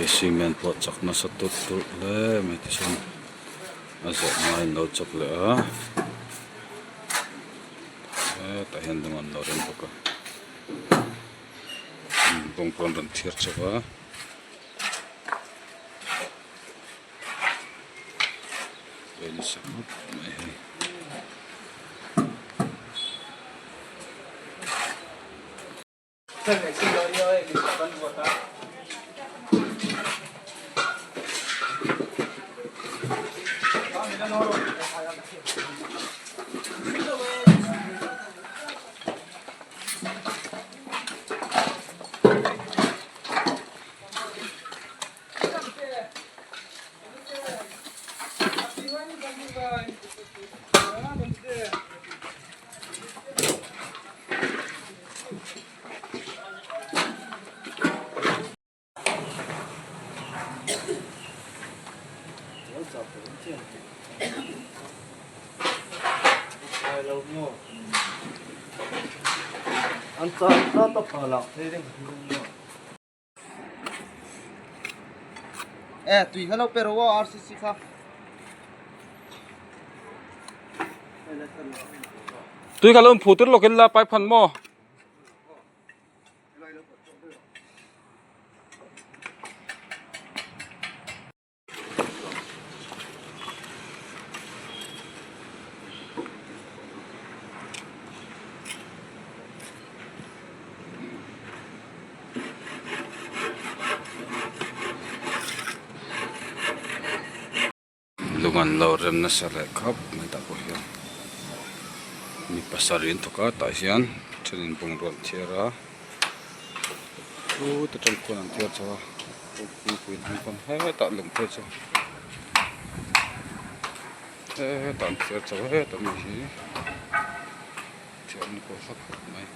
Cement pawh chak nasa tut tut hle mai tichuan a zawh hmain lo chawp leh a hetah hian lung an lo rem bawk a bawng pawh an rawn thiar chauh a. Nasa khawp mai hei. Tui kha lo in phu tir lawk ila pipe khan maw. Lung an lo rem nasa leh khawp mai tah pawh hian mi pasarih an thawk a tah hian thenin bungrua an thiar a chu ta tang khuan an thiar chho a kawngpui hnung pawn hetah lung phei chu hetah an thiar chho hetah mi hi thian kual hlak hlak mai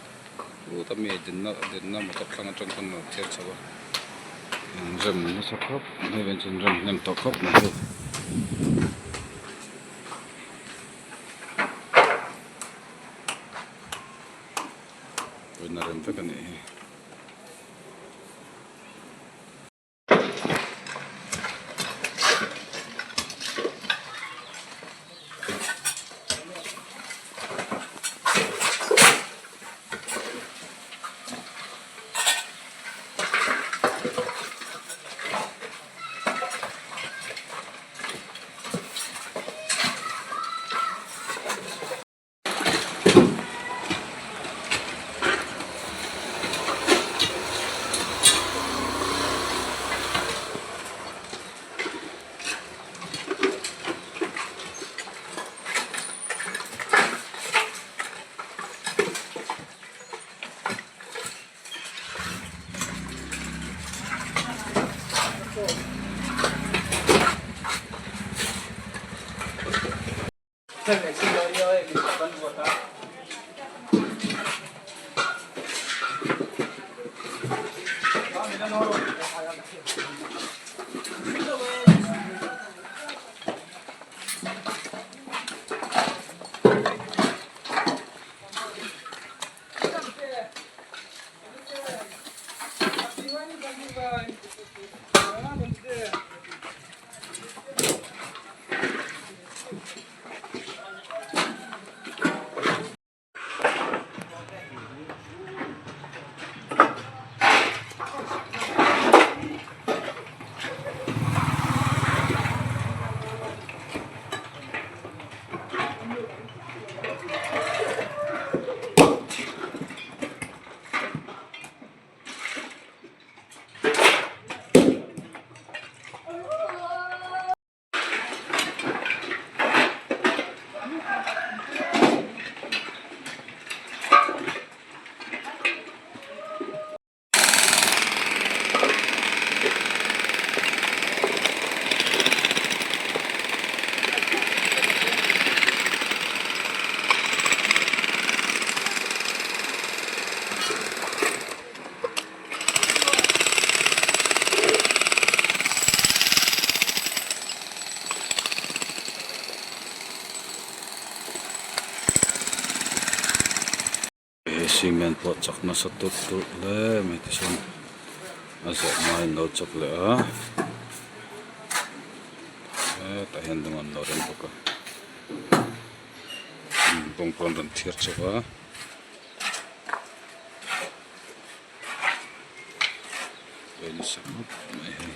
chuta mi dinna dinna motor thlang atang khan an thiar chho a an rem nasa khawp mai hei chu an rem hnem tawh khawp mai hei. Vawiin a rem vek a nih hi. He cement pawh chak nasa tut tut hle mai tichuan. A zawh hmain an lo chawp leh a hetah hian lung an lo rem bawk a bungrua an rawn thiar chho a. Nasa khawp mai hei.